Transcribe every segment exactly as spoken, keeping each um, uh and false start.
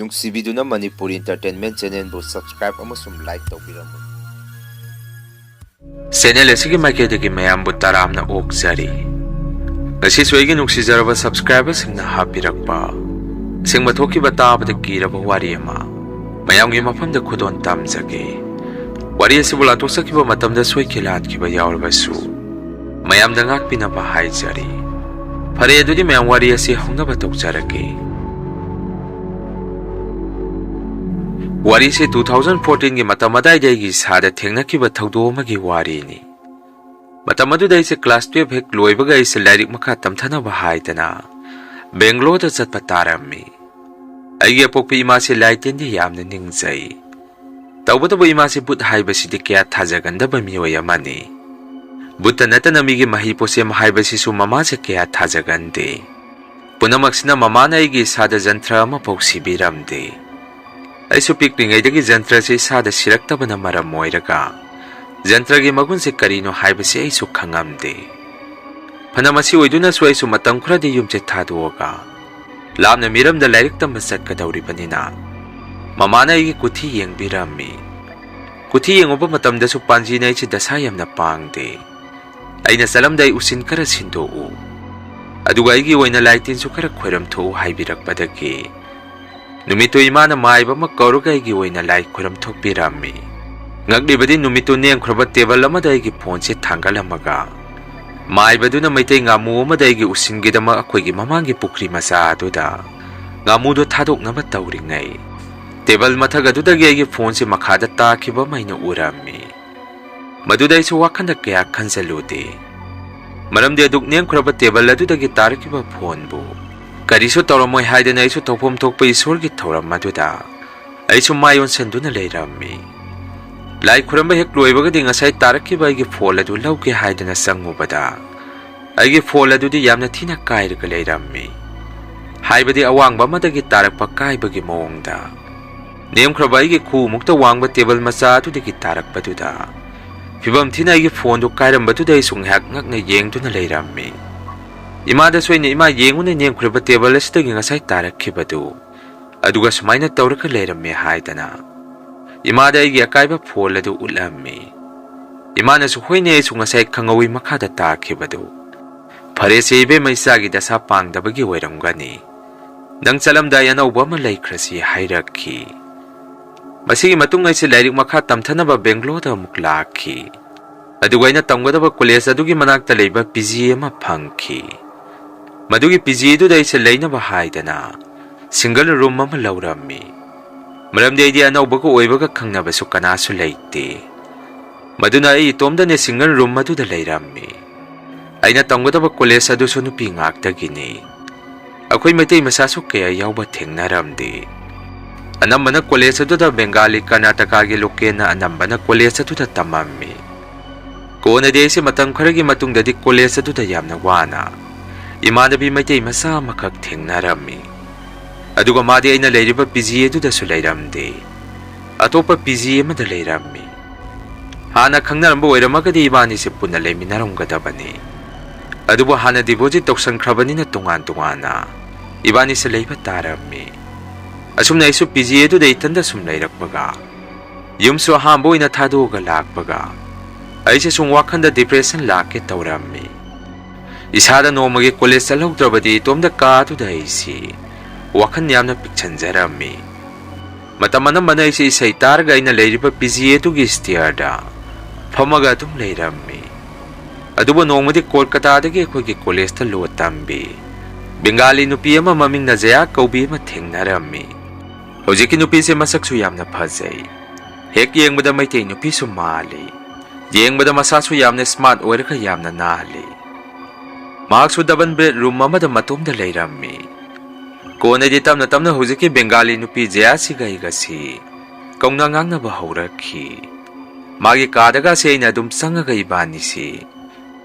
ꯅꯨꯡꯁꯤꯕꯤꯗꯨꯅ Manipuri Entertainment Channelꯕꯨ subscribe ꯑꯃꯁꯨꯡ like ꯇꯧꯕꯤꯔꯝꯃꯨ꯫ Channel ꯑꯁꯤꯒꯤ ꯃꯥꯏꯀꯩꯗꯒꯤ ꯃꯌꯥꯝꯕꯨ ꯇꯔꯥꯝꯅ ꯑꯣꯛꯆꯔꯤ꯫ ꯉꯁꯤꯁꯨ ꯑꯩꯒꯤ ꯅꯨꯡꯁꯤꯖꯔꯕ subscriberꯁꯤꯡꯅ ꯍꯥꯞꯄꯤꯔꯛꯄ ꯑꯁꯦꯡꯕ ꯊꯣꯛꯈꯤꯕ ꯇꯥꯕꯗ ꯀꯤꯔꯕ ꯋꯥꯔꯤ ꯑꯃ ꯃꯌꯥꯝꯒꯤ ꯃꯐꯝꯗ ꯈꯨꯗꯣꯜ ꯇꯝꯖꯒꯦ꯫ ꯋꯥꯔꯤ ꯑꯁꯤꯕꯨ ꯂꯥꯟꯊꯣꯛꯆꯈꯤꯕ ꯃꯇꯝꯗ ꯁꯣꯏꯈꯤ ꯂꯥꯟꯈꯤꯕ ꯌꯥꯎꯔꯕꯁꯨ ꯃꯌꯥꯝꯗ ꯉꯥꯛꯄꯤꯅꯕ ꯍꯥꯏꯖꯔꯤ꯫ ꯐꯔꯦ, ꯑꯗꯨꯗꯤ ꯃꯌꯥꯝ ꯋꯥꯔꯤ ꯑꯁꯤ ꯍꯧꯅꯕ ꯇꯧꯖꯔꯒꯦ꯫ ꯋꯥꯔꯤꯁꯤ two thousand fourteenꯒꯤ ꯃꯇꯝ ꯑꯗꯥꯏꯗ ꯑꯩꯒꯤ ꯏꯁꯥꯗ ꯊꯦꯡꯅꯈꯤꯕ ꯊꯧꯗꯣꯛ ꯑꯃꯒꯤ ꯋꯥꯔꯤꯅꯤ꯫ ꯃꯇꯝ ꯑꯗꯨꯗ ꯑꯩꯁꯦ class twelve ꯍꯦꯛ ꯂꯣꯏꯕꯒ ꯑꯩꯁꯦ ꯂꯥꯏꯔꯤꯛ ꯃꯈꯥ ꯇꯝꯊꯅꯕ ꯍꯥꯏꯗꯅ ꯕꯦꯡꯒ꯭ꯂꯣꯔꯗ ꯆꯠꯄ ꯇꯥꯔꯝꯃꯤ꯫ ꯑꯩꯒꯤ ꯑꯄꯣꯛꯄ ꯏꯃꯥꯁꯦ ꯂꯥꯏ ꯇꯤꯟꯗꯤ ꯌꯥꯝꯅ ꯅꯤꯡꯖꯩ꯫ ꯇꯧꯕꯇꯕꯨ ꯏꯃꯥꯁꯦ ꯚꯨꯠ ꯍꯥꯏꯕꯁꯤꯗꯤ ꯀꯌꯥ ꯊꯥꯖꯒꯟꯗꯕ ꯃꯤꯑꯣꯏ ꯑꯃꯅꯤ꯫ ꯚꯨꯠꯇ ꯅꯠꯇꯅ ꯃꯤꯒꯤ ꯃꯍꯩ ꯄꯣꯠꯁꯦꯝ ꯍꯥꯏꯕꯁꯤꯁꯨ ꯃꯃꯥꯁꯦ ꯀꯌꯥ ꯊꯥꯖꯒꯟꯗꯦ꯫ ꯄꯨꯝꯅꯃꯛꯁꯤꯅ ꯃꯃꯥꯅ ꯑꯩꯒꯤ ꯏꯁꯥꯗ ꯖꯟꯇ꯭ꯔ ꯑꯃꯐꯥꯎ ꯁꯤꯕꯤꯔꯝꯗꯦ꯫ ꯑꯩꯁꯨ ꯄꯤꯛꯂꯤꯉꯩꯗꯒꯤ ꯖꯟꯇ꯭ꯔꯁꯤ ꯏꯁꯥꯗ ꯁꯤꯔꯛꯇꯕꯅ ꯃꯔꯝ ꯑꯣꯏꯔꯒ ꯖꯟꯇ꯭ꯔꯒꯤ ꯃꯒꯨꯟꯁꯦ ꯀꯔꯤꯅꯣ ꯍꯥꯏꯕꯁꯤ ꯑꯩꯁꯨ ꯈꯪꯉꯝꯗꯦ꯫ ꯐꯅ ꯃꯁꯤ ꯑꯣꯏꯗꯨꯅꯁꯨ ꯑꯩꯁꯨ ꯃꯇꯝ ꯈꯔꯗꯤ ꯌꯨꯝꯁꯦ ꯊꯥꯗꯣꯛꯑꯒ ꯂꯥꯞꯅ ꯃꯤꯔꯝꯗ ꯂꯥꯏꯔꯤꯛ ꯇꯝꯕ ꯆꯠꯀꯗꯧꯔꯤꯕꯅꯤꯅ ꯃꯃꯥꯅ ꯑꯩꯒꯤ ꯀꯨꯊꯤ ꯌꯦꯡꯕꯤꯔꯝꯃꯤ꯫ ꯀꯨꯊꯤ ꯌꯦꯡꯉꯨꯕ ꯃꯇꯝꯗꯁꯨ ꯄꯥꯟꯖꯤꯅ ꯑꯩꯁꯦ ꯗꯁꯥ ꯌꯥꯝꯅ ꯄꯥꯡꯗꯦ꯫ ꯑꯩꯅ ꯆꯠꯂꯝꯗꯥꯏ ꯎꯆꯤꯟ ꯈꯔ ꯁꯤꯟꯗꯣꯛꯎ, ꯑꯗꯨꯒ ꯑꯩꯒꯤ ꯑꯣꯏꯅ ꯂꯥꯏ ꯇꯤꯟꯁꯨ ꯈꯔ ꯈꯣꯏꯔꯝꯊꯣꯛꯎ ꯍꯥꯏꯕꯤꯔꯛꯄꯗꯒꯤ ꯅꯨꯃꯤꯠꯇꯨ ꯏꯃꯥꯅ ꯃꯥꯏꯕ ꯑꯃ ꯀꯧꯔꯒ ꯑꯩꯒꯤ ꯑꯣꯏꯅ ꯂꯥꯏ ꯈꯣꯏꯔꯝꯊꯣꯛꯄꯤꯔꯝꯃꯤ꯫ ꯉꯛꯂꯤꯕꯗꯤ ꯅꯨꯃꯤꯠꯇꯨ ꯅꯦꯝꯈ꯭ꯔꯕ ꯇꯦꯕꯜ ꯑꯃꯗ ꯑꯩꯒꯤ ꯐꯣꯟꯁꯦ ꯊꯥꯡꯒꯠꯂꯝꯃꯒ ꯃꯥꯏꯕꯗꯨꯅ ꯃꯩꯇꯩ ꯉꯥꯃꯨ ꯑꯃꯗ ꯑꯩꯒꯤ ꯎꯁꯤꯟꯒꯤꯗꯃꯛ ꯑꯩꯈꯣꯏꯒꯤ ꯃꯃꯥꯡꯒꯤ ꯄꯨꯈ꯭ꯔꯤ ꯃꯆꯥ ꯑꯗꯨꯗ ꯉꯥꯃꯨꯗꯨ ꯊꯥꯗꯣꯛꯅꯕ ꯇꯧꯔꯤꯉꯩ ꯇꯦꯕꯜ ꯃꯊꯛ ꯑꯗꯨꯗꯒꯤ ꯑꯩꯒꯤ ꯐꯣꯟꯁꯦ ꯃꯈꯥꯗ ꯇꯥꯈꯤꯕ ꯑꯃ ꯑꯩꯅ ꯎꯔꯝꯃꯤ꯫ ꯃꯗꯨꯗ ꯑꯩꯁꯨ ꯋꯥꯈꯜꯗ ꯀꯌꯥ ꯈꯟꯖꯜꯂꯨꯗꯦ, ꯃꯔꯝꯗꯤ ꯑꯗꯨꯛ ꯅꯦꯝꯈ꯭ꯔꯕ ꯇꯦꯕꯜ ꯑꯗꯨꯗꯒꯤ ꯇꯥꯔꯛꯈꯤꯕ ꯐꯣꯟꯕꯨ ꯀꯔꯤꯁꯨ ꯇꯧꯔꯝꯃꯣꯏ ꯍꯥꯏꯗꯅ ꯑꯩꯁꯨ ꯇꯧꯐꯝ ꯊꯣꯛꯄ ꯏꯁꯣꯔꯒꯤ ꯊꯧꯔꯝ ꯑꯗꯨꯗ ꯑꯩꯁꯨ ꯃꯥꯏ ꯑꯣꯟꯁꯤꯟꯗꯨꯅ ꯂꯩꯔꯝꯃꯤ꯫ ꯂꯥꯏ ꯈꯨꯔꯝꯕ ꯍꯦꯛ ꯂꯣꯏꯕꯒꯗꯤ ꯉꯁꯥꯏ ꯇꯥꯔꯛꯈꯤꯕ ꯑꯩꯒꯤ ꯐꯣꯟ ꯑꯗꯨ ꯂꯧꯒꯦ ꯍꯥꯏꯗꯅ ꯆꯪꯉꯨꯕꯗ ꯑꯩꯒꯤ ꯐꯣꯟ ꯑꯗꯨꯗꯤ ꯌꯥꯝꯅ ꯊꯤꯅ ꯀꯥꯏꯔꯒ ꯂꯩꯔꯝꯃꯤ꯫ ꯍꯥꯏꯕꯗꯤ ꯑꯋꯥꯡꯕ ꯑꯃꯗꯒꯤ ꯇꯥꯔꯛꯄ ꯀꯥꯏꯕꯒꯤ ꯃꯑꯣꯡꯗ꯫ ꯅꯦꯝꯈ꯭ꯔꯕ ꯑꯩꯒꯤ ꯈꯨꯎꯃꯨꯛꯇ ꯋꯥꯡꯕ ꯇꯦꯕꯜ ꯃꯆꯥ ꯑꯗꯨꯗꯒꯤ ꯇꯥꯔꯛꯄꯗꯨꯗ ꯐꯤꯕꯝ ꯊꯤꯅ ꯑꯩꯒꯤ ꯐꯣꯟꯗꯨ ꯀꯥꯏꯔꯝꯕꯗꯨꯗ ꯑꯩꯁꯨ ꯉꯥꯏꯍꯥꯛ ꯉꯛꯅ ꯌꯦꯡꯗꯨꯅ ꯂꯩꯔꯝꯃꯤ꯫ ꯏꯃꯥꯗꯁꯨ ꯑꯩꯅ, "ꯏꯃꯥ, ꯌꯦꯡꯉꯨꯅꯦ, ꯅꯦꯝꯈ꯭ꯔꯕ ꯇꯦꯕꯜ ꯑꯁꯤꯗꯒꯤ ꯉꯁꯥꯏ ꯇꯥꯔꯛꯈꯤꯕꯗꯨ꯫ ꯑꯗꯨꯒ ꯁꯨꯃꯥꯏꯅ ꯇꯧꯔꯒ ꯂꯩꯔꯝꯃꯦ ꯍꯥꯏꯗꯅ ꯏꯃꯥꯗ ꯑꯩꯒꯤ ꯑꯀꯥꯏꯕ ꯐꯣꯜ ꯑꯗꯨ ꯎꯠꯂꯝꯃꯤ꯫ ꯏꯃꯥꯅꯁꯨ, "ꯍꯣꯏꯅꯦ, ꯑꯩꯁꯨ ꯉꯁꯥꯏ ꯈꯪꯍꯧꯏ ꯃꯈꯥꯗ ꯇꯥꯈꯤꯕꯗꯨ꯫ ꯐꯔꯦꯁꯦ ꯏꯕꯦꯝꯃ, ꯏꯆꯥꯒꯤ ꯗꯁꯥ ꯄꯥꯡꯗꯕꯒꯤ ꯑꯣꯏꯔꯝꯒꯅꯤ꯫ ꯅꯪ ꯆꯠꯂꯝꯗꯥꯏ ꯑꯅꯧꯕ ꯑꯃ ꯂꯩꯈ꯭ꯔꯁꯤ" ꯍꯥꯏꯔꯛꯈꯤ꯫ ꯃꯁꯤꯒꯤ ꯃꯇꯨꯡ ꯑꯩꯁꯦ ꯂꯥꯏꯔꯤꯛ ꯃꯈꯥ ꯇꯝꯊꯅꯕ ꯕꯦꯡꯒ꯭ꯂꯣꯔꯗ ꯑꯃꯨꯛ ꯂꯥꯛꯈꯤ꯫ ꯑꯗꯨꯒ ꯑꯩꯅ ꯇꯝꯒꯗꯕ ꯀꯣꯂꯦꯖ ꯑꯗꯨꯒꯤ ꯃꯅꯥꯛꯇ ꯂꯩꯕ ꯄꯤ ꯖꯤ ꯑꯃ ꯐꯪꯈꯤ꯫ ꯃꯗꯨꯒꯤ ꯄꯤ ꯖꯤ ꯑꯗꯨꯗ ꯑꯩꯁꯦ ꯂꯩꯅꯕ ꯍꯥꯏꯗꯅ ꯁꯤꯡꯒꯜ ꯔꯨꯝ ꯑꯃ ꯂꯧꯔꯝꯃꯤ꯫ ꯃꯔꯝꯗꯤ ꯑꯩꯗꯤ ꯑꯅꯧꯕꯒ ꯑꯣꯏꯕꯒ ꯈꯪꯅꯕꯁꯨ ꯀꯅꯥꯁꯨ ꯂꯩꯇꯦ꯫ ꯃꯗꯨꯅ ꯑꯩ ꯏꯇꯣꯝꯗꯅꯦ ꯁꯤꯡꯒꯜ ꯔꯨꯝ ꯑꯗꯨꯗ ꯂꯩꯔꯝꯃꯤ꯫ ꯑꯩꯅ ꯇꯝꯒꯗꯕ ꯀꯣꯂꯦꯖ ꯑꯗꯨꯁꯨ ꯅꯨꯄꯤ ꯉꯥꯛꯇꯒꯤꯅꯤ꯫ ꯑꯩꯈꯣꯏ ꯃꯩꯇꯩ ꯃꯆꯥꯁꯨ ꯀꯌꯥ ꯌꯥꯎꯕ ꯊꯦꯡꯅꯔꯝꯗꯦ꯫ ꯑꯅꯝꯕꯅ ꯀꯣꯂꯦꯖ ꯑꯗꯨꯗ ꯕꯦꯡꯒꯥꯂꯤ, ꯀꯔꯅꯥꯇꯀꯥꯒꯤ ꯂꯣꯀꯦꯜꯅ ꯑꯅꯝꯕꯅ ꯀꯣꯂꯦꯖ ꯑꯗꯨꯗ ꯇꯝꯃꯝꯃꯤ꯫ ꯀꯣꯟꯅꯗꯤ ꯑꯩꯁꯦ ꯃꯇꯝ ꯈꯔꯒꯤ ꯃꯇꯨꯡꯗꯗꯤ ꯀꯣꯂꯦꯖ ꯑꯗꯨꯗ ꯌꯥꯝꯅ ꯋꯥꯅ ꯏꯃꯥꯟꯅꯕꯤ ꯃꯩꯇꯩ ꯃꯆꯥ ꯑꯃꯈꯛ ꯊꯦꯡꯅꯔꯝꯃꯤ꯫ ꯑꯗꯨꯒ ꯃꯥꯗꯤ ꯑꯩꯅ ꯂꯩꯔꯤꯕ ꯄꯤ ꯖꯤ ꯑꯗꯨꯗꯁꯨ ꯂꯩꯔꯝꯗꯦ꯫ ꯑꯇꯣꯞꯄ ꯄꯤ ꯖꯤ ꯑꯃꯗ ꯂꯩꯔꯝꯃꯤ꯫ ꯍꯥꯟꯅ ꯈꯪꯅꯔꯝꯕ ꯑꯣꯏꯔꯝꯃꯒꯗꯤ ꯏꯕꯥꯅꯤꯁꯦ ꯄꯨꯟꯅ ꯂꯩꯃꯤꯟꯅꯔꯝꯒꯗꯕꯅꯤ꯫ ꯑꯗꯨꯕꯨ ꯍꯥꯟꯅ ꯗꯤꯄꯣꯖꯤꯠ ꯇꯧꯁꯟꯈ꯭ꯔꯕꯅꯤꯅ ꯇꯣꯉꯥꯟ ꯇꯣꯉꯥꯟꯅ ꯏꯕꯥꯅꯤꯁꯦ ꯂꯩꯕ ꯇꯥꯔꯝꯃꯤ꯫ ꯑꯁꯨꯝꯅ ꯑꯩꯁꯨ ꯄꯤ ꯖꯤ ꯑꯗꯨꯗ ꯏꯊꯟꯗ ꯁꯨꯝ ꯂꯩꯔꯛꯄꯒ, ꯌꯨꯝꯁꯨ ꯑꯍꯥꯟꯕ ꯑꯣꯏꯅ ꯊꯥꯗꯣꯛꯑꯒ ꯂꯥꯛꯄꯒ, ꯑꯩꯁꯦ ꯁꯨꯝ ꯋꯥꯈꯟꯗ ꯗꯤꯄ꯭ꯔꯦꯁꯟ ꯂꯥꯛꯀꯦ ꯇꯧꯔꯝꯃꯤ꯫ ꯏꯁꯥꯗ ꯅꯣꯡꯃꯒꯤ ꯀꯣꯂꯦꯖ ꯆꯠꯍꯧꯗ꯭ꯔꯕꯗꯤ ꯏꯇꯣꯝꯗ ꯀꯥ ꯑꯗꯨꯗ ꯑꯩꯁꯤ ꯋꯥꯈꯜ ꯌꯥꯝꯅ ꯄꯤꯛꯁꯟꯖꯔꯝꯃꯤ꯫ ꯃꯇꯝ ꯑꯅꯝꯕꯅ ꯑꯩꯁꯦ ꯏꯁꯩ ꯇꯥꯔꯒ ꯑꯩꯅ ꯂꯩꯔꯤꯕ ꯄꯤ ꯖꯤ ꯑꯗꯨꯒꯤ ꯁ꯭ꯇꯤꯌꯔꯗ ꯐꯝꯃꯒ ꯑꯗꯨꯝ ꯂꯩꯔꯝꯃꯤ꯫ ꯑꯗꯨꯕꯨ ꯅꯣꯡꯃꯗꯤ ꯀꯣꯜꯀꯇꯥꯗꯒꯤ ꯑꯩꯈꯣꯏꯒꯤ ꯀꯣꯂꯦꯖꯇ ꯂꯣ ꯇꯝꯕꯤ ꯕꯦꯡꯒꯥꯂꯤ ꯅꯨꯄꯤ ꯑꯃ ꯃꯃꯤꯡꯅ ꯖꯌꯥ ꯀꯧꯕꯤ ꯑꯃ ꯊꯦꯡꯅꯔꯝꯃꯤ꯫ ꯍꯧꯖꯤꯛꯀꯤ ꯅꯨꯄꯤꯁꯦ ꯃꯁꯛꯁꯨ ꯌꯥꯝꯅ ꯐꯖꯩ꯫ ꯍꯦꯛ ꯌꯦꯡꯕꯗ ꯃꯩꯇꯩ ꯅꯨꯄꯤꯁꯨ ꯃꯥꯜꯂꯤ꯫ ꯌꯦꯡꯕꯗ ꯃꯁꯥꯁꯨ ꯌꯥꯝꯅ ꯁ꯭ꯃꯥꯔꯠ ꯑꯣꯏꯔꯒ ꯌꯥꯝꯅ ꯅꯥꯜꯂꯤ꯫ ꯃꯍꯥꯛꯁꯨ ꯗꯕꯜ ꯕꯦꯗꯔꯨꯝ ꯑꯃꯗ ꯃꯇꯣꯝꯗ ꯂꯩꯔꯝꯃꯤ꯫ ꯀꯣꯟꯅꯗꯤ ꯇꯞꯅ ꯇꯞꯅ ꯍꯧꯖꯤꯛꯀꯤ ꯕꯦꯡꯒꯥꯂꯤ ꯅꯨꯄꯤ ꯖꯌꯥꯁꯤꯒ ꯑꯩꯒꯁꯤ ꯀꯧꯅ ꯉꯥꯡꯅꯕ ꯍꯧꯔꯛꯈꯤ꯫ ꯃꯥꯒꯤ ꯀꯥꯗꯒꯁꯦ ꯑꯩꯅ ꯑꯗꯨꯝ ꯆꯪꯉꯒ ꯏꯕꯥꯅꯤꯁꯤ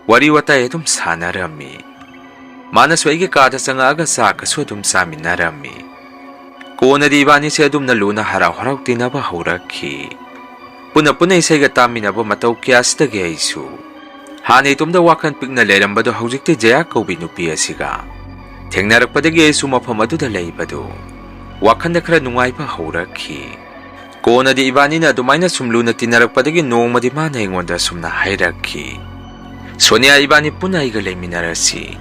ꯋꯥꯔꯤ ꯋꯥꯇꯥꯏ ꯑꯗꯨꯝ ꯁꯥꯟꯅꯔꯝꯃꯤ꯫ ꯃꯥꯅꯁꯨ ꯑꯩꯒꯤ ꯀꯥꯗ ꯆꯪꯉꯛꯑꯒ ꯆꯥꯛꯀꯁꯨ ꯑꯗꯨꯝ ꯆꯥꯃꯤꯟꯅꯔꯝꯃꯤ꯫ ꯀꯣꯟꯅꯗꯤ ꯏꯕꯥꯅꯤꯁꯦ ꯑꯗꯨꯝꯅ ꯂꯨꯅ ꯍꯔꯥꯎ ꯍꯔꯥꯎ ꯇꯤꯟꯅꯕ ꯍꯧꯔꯛꯈꯤ꯫ ꯄꯨꯟꯅ ꯄꯨꯟꯅ ꯏꯁꯩꯒ ꯇꯥꯃꯤꯟꯅꯕ ꯃꯇꯧ ꯀꯌꯥꯁꯤꯗꯒꯤ ꯑꯩꯁꯨ ꯍꯥꯟꯅ ꯏꯇꯣꯝꯗ ꯋꯥꯈꯜ ꯄꯤꯛꯅ ꯂꯩꯔꯝꯕꯗꯣ ꯍꯧꯖꯤꯛꯇꯤ ꯖꯌꯥ ꯀꯧꯕꯤ ꯅꯨꯄꯤ ꯑꯁꯤꯒ ꯊꯦꯡꯅꯔꯛꯄꯗꯒꯤ ꯑꯩꯁꯨ ꯃꯐꯝ ꯑꯗꯨꯗ ꯂꯩꯕꯗꯨ ꯋꯥꯈꯜꯗ ꯈꯔ ꯅꯨꯡꯉꯥꯏꯕ ꯍꯧꯔꯛꯈꯤ꯫ ꯀꯣꯟꯅꯗꯤ ꯏꯕꯥꯅꯤꯅ ꯑꯗꯨꯃꯥꯏꯅ ꯁꯨꯝ ꯂꯨꯅ ꯇꯤꯟꯅꯔꯛꯄꯗꯒꯤ ꯅꯣꯡꯃꯗꯤ ꯃꯥꯅ ꯑꯩꯉꯣꯟꯗ ꯑꯁꯨꯝꯅ ꯍꯥꯏꯔꯛꯈꯤ, "ꯁꯣꯅꯤꯌꯥ, ꯏꯕꯥꯅꯤ ꯄꯨꯟꯅ ꯑꯩꯒ ꯂꯩꯃꯤꯟꯅꯔꯁꯤ꯫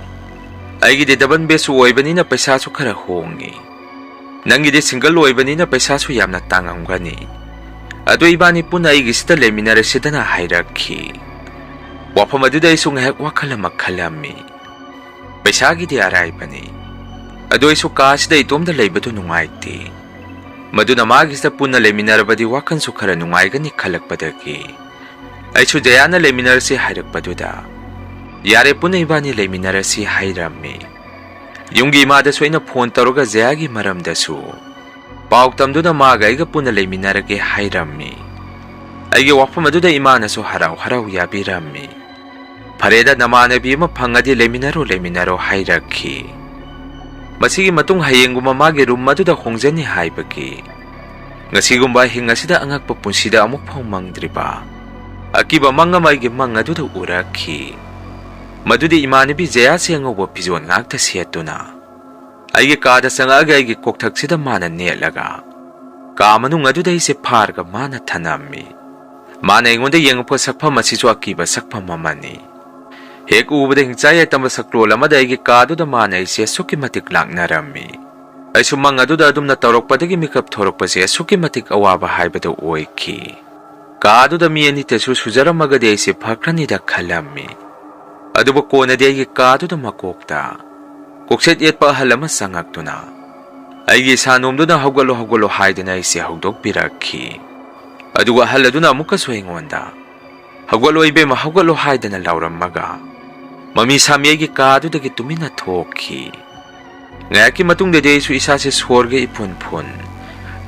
ꯑꯩꯒꯤꯗꯤ ꯗꯕꯜ ꯕꯦꯗꯁꯨ ꯑꯣꯏꯕꯅꯤꯅ ꯄꯩꯁꯥꯁꯨ ꯈꯔ ꯍꯣꯡꯉꯤ꯫ ꯅꯪꯒꯤꯗꯤ ꯁꯤꯡꯒꯜ ꯑꯣꯏꯕꯅꯤꯅ ꯄꯩꯁꯥꯁꯨ ꯌꯥꯝꯅ ꯇꯥꯡꯉꯝꯒꯅꯤ꯫ ꯑꯗꯨ ꯏꯕꯥꯅꯤ ꯄꯨꯟꯅ ꯑꯩꯒꯤꯁꯤꯗ ꯂꯩꯃꯤꯟꯅꯔꯁꯤꯗꯅ" ꯍꯥꯏꯔꯛꯈꯤ꯫ ꯋꯥꯐꯝ ꯑꯗꯨꯗ ꯑꯩꯁꯨ ꯉꯥꯏꯍꯥꯛ ꯋꯥꯈꯜ ꯑꯃ ꯈꯜꯂꯝꯃꯤ꯫ ꯄꯩꯁꯥꯒꯤꯗꯤ ꯑꯔꯥꯏꯕꯅꯤ꯫ ꯑꯗꯨ ꯑꯩꯁꯨ ꯀꯥꯁꯤꯗ ꯏꯇꯣꯝꯗ ꯂꯩꯕꯗꯨ ꯅꯨꯡꯉꯥꯏꯇꯦ꯫ ꯃꯗꯨꯅ ꯃꯥꯒꯤꯁꯤꯗ ꯄꯨꯟꯅ ꯂꯩꯃꯤꯟꯅꯔꯕꯗꯤ ꯋꯥꯈꯜꯁꯨ ꯈꯔ ꯅꯨꯡꯉꯥꯏꯒꯅꯤ ꯈꯜꯂꯛꯄꯗꯒꯤ ꯑꯩꯁꯨ ꯖꯌꯥꯅ ꯂꯩꯃꯤꯟꯅꯔꯁꯤ ꯍꯥꯏꯔꯛꯄꯗꯨꯗ, "ꯌꯥꯔꯦ, ꯄꯨꯟꯅ ꯏꯕꯥꯅꯤ ꯂꯩꯃꯤꯟꯅꯔꯁꯤ" ꯍꯥꯏꯔꯝꯃꯤ꯫ ꯌꯨꯝꯒꯤ ꯏꯃꯥꯗꯁꯨ ꯑꯩꯅ ꯐꯣꯟ ꯇꯧꯔꯒ ꯖꯌꯥꯒꯤ ꯃꯔꯝꯗꯁꯨ ꯄꯥꯎ ꯇꯝꯗꯨꯅ ꯃꯥꯒ ꯑꯩꯒ ꯄꯨꯟꯅ ꯂꯩꯃꯤꯟꯅꯔꯒꯦ ꯍꯥꯏꯔꯝꯃꯤ꯫ ꯑꯩꯒꯤ ꯋꯥꯐꯝ ꯑꯗꯨꯗ ꯏꯃꯥꯅꯁꯨ ꯍꯔꯥꯎ ꯍꯔꯥꯎ ꯌꯥꯕꯤꯔꯝꯃꯤ꯫ "ꯐꯔꯦꯗ, ꯅꯃꯥꯟꯅꯕꯤ ꯑꯃ ꯐꯪꯉꯗꯤ ꯂꯩꯃꯤꯟꯅꯔꯣ, ꯂꯩꯃꯤꯟꯅꯔꯣ" ꯍꯥꯏꯔꯛꯈꯤ꯫ ꯃꯁꯤꯒꯤ ꯃꯇꯨꯡ ꯍꯌꯦꯡꯒꯨꯝꯕ ꯃꯥꯒꯤ ꯔꯨꯝ ꯑꯗꯨꯗ ꯍꯣꯡꯖꯅꯤ ꯍꯥꯏꯕꯒꯤ ꯉꯁꯤꯒꯨꯝꯕ ꯑꯍꯤꯡ ꯑꯁꯤꯗ ꯑꯉꯛꯄ ꯄꯨꯟꯁꯤꯗ ꯑꯃꯨꯛ ꯐꯥꯎ ꯃꯪꯗ꯭ꯔꯤꯕ ꯑꯀꯤꯕ ꯃꯪ ꯑꯃ ꯑꯩꯒꯤ ꯃꯪ ꯑꯗꯨꯗ ꯎꯔꯛꯈꯤ꯫ ꯃꯗꯨꯗꯤ ꯏꯃꯥꯟꯅꯕꯤ ꯖꯌꯥꯁꯤ ꯑꯉꯧꯕ ꯐꯤꯖꯣꯜ ꯉꯥꯛꯇ ꯁꯦꯠꯇꯨꯅ ꯑꯩꯒꯤ ꯀꯥꯗ ꯆꯪꯉꯛꯑꯒ ꯑꯩꯒꯤ ꯀꯣꯛꯊꯛꯁꯤꯗ ꯃꯥꯅ ꯅꯦꯠꯂꯒ ꯀꯥ ꯃꯅꯨꯡ ꯑꯗꯨꯗ ꯑꯩꯁꯦ ꯐꯥꯔꯒ ꯃꯥꯅ ꯊꯅꯝꯃꯤ꯫ ꯃꯥꯅ ꯑꯩꯉꯣꯟꯗ ꯌꯦꯡꯉꯛꯄ ꯁꯛꯐꯝ ꯑꯁꯤꯁꯨ ꯑꯀꯤꯕ ꯁꯛꯐꯝ ꯑꯃꯅꯤ꯫ ꯍꯦꯛ ꯎꯕꯗ ꯍꯤꯡꯆꯥꯏ ꯌꯥꯏꯇꯝꯕ ꯁꯛꯂꯣꯟ ꯑꯃꯗ ꯑꯩꯒꯤ ꯀꯥꯗꯨꯗ ꯃꯥꯅ ꯑꯩꯁꯦ ꯑꯁꯨꯛꯀꯤ ꯃꯇꯤꯛ ꯂꯥꯛꯅꯔꯝꯃꯤ꯫ ꯑꯩꯁꯨ ꯃꯪ ꯑꯗꯨꯗ ꯑꯗꯨꯝꯅ ꯇꯧꯔꯛꯄꯗꯒꯤ ꯃꯤꯀꯞ ꯊꯣꯔꯛꯄꯁꯦ ꯑꯁꯨꯛꯀꯤ ꯃꯇꯤꯛ ꯑꯋꯥꯕ ꯍꯥꯏꯕꯗꯨ ꯑꯣꯏꯈꯤ꯫ ꯀꯥꯗꯨꯗ ꯃꯤ ꯑꯅꯤꯇꯁꯨ ꯁꯨꯖꯔꯝꯃꯒꯗꯤ ꯑꯩꯁꯦ ꯐꯈ꯭ꯔꯅꯤꯗ ꯈꯜꯂꯝꯃꯤ꯫ ꯑꯗꯨꯕꯨ ꯀꯣꯟꯅꯗꯤ ꯑꯩꯒꯤ ꯀꯥꯗꯨꯗ ꯃꯀꯣꯛꯇ ꯀꯣꯛꯁꯦꯠ ꯌꯦꯠꯄ ꯑꯍꯜ ꯑꯃ ꯆꯪꯉꯛꯇꯨꯅ ꯑꯩꯒꯤ ꯏꯁꯥ ꯅꯣꯝꯗꯨꯅ "ꯍꯧꯒꯠꯂꯣ, ꯍꯧꯒꯠꯂꯣ" ꯍꯥꯏꯗꯨꯅ ꯑꯩꯁꯦ ꯍꯧꯗꯣꯛꯄꯤꯔꯛꯈꯤ꯫ ꯑꯗꯨꯒ ꯑꯍꯜ ꯑꯗꯨꯅ ꯑꯃꯨꯛꯀꯁꯨ ꯑꯩꯉꯣꯟꯗ "ꯍꯧꯒꯠꯂꯣ ꯏꯕꯦꯝꯃ, ꯍꯧꯒꯠꯂꯣ" ꯍꯥꯏꯗꯅ ꯂꯥꯎꯔꯝꯃꯒ ꯃꯃꯤ ꯁꯥꯃꯤ ꯑꯩꯒꯤ ꯀꯥꯗꯨꯗꯒꯤ ꯇꯨꯃꯤꯟꯅ ꯊꯣꯛꯈꯤ꯫ ꯉꯥꯏꯍꯥꯛꯀꯤ ꯃꯇꯨꯡꯗꯗꯤ ꯑꯩꯁꯨ ꯏꯁꯥꯁꯦ ꯁꯣꯔꯒ ꯏꯐꯨꯟ ꯐꯨꯟ,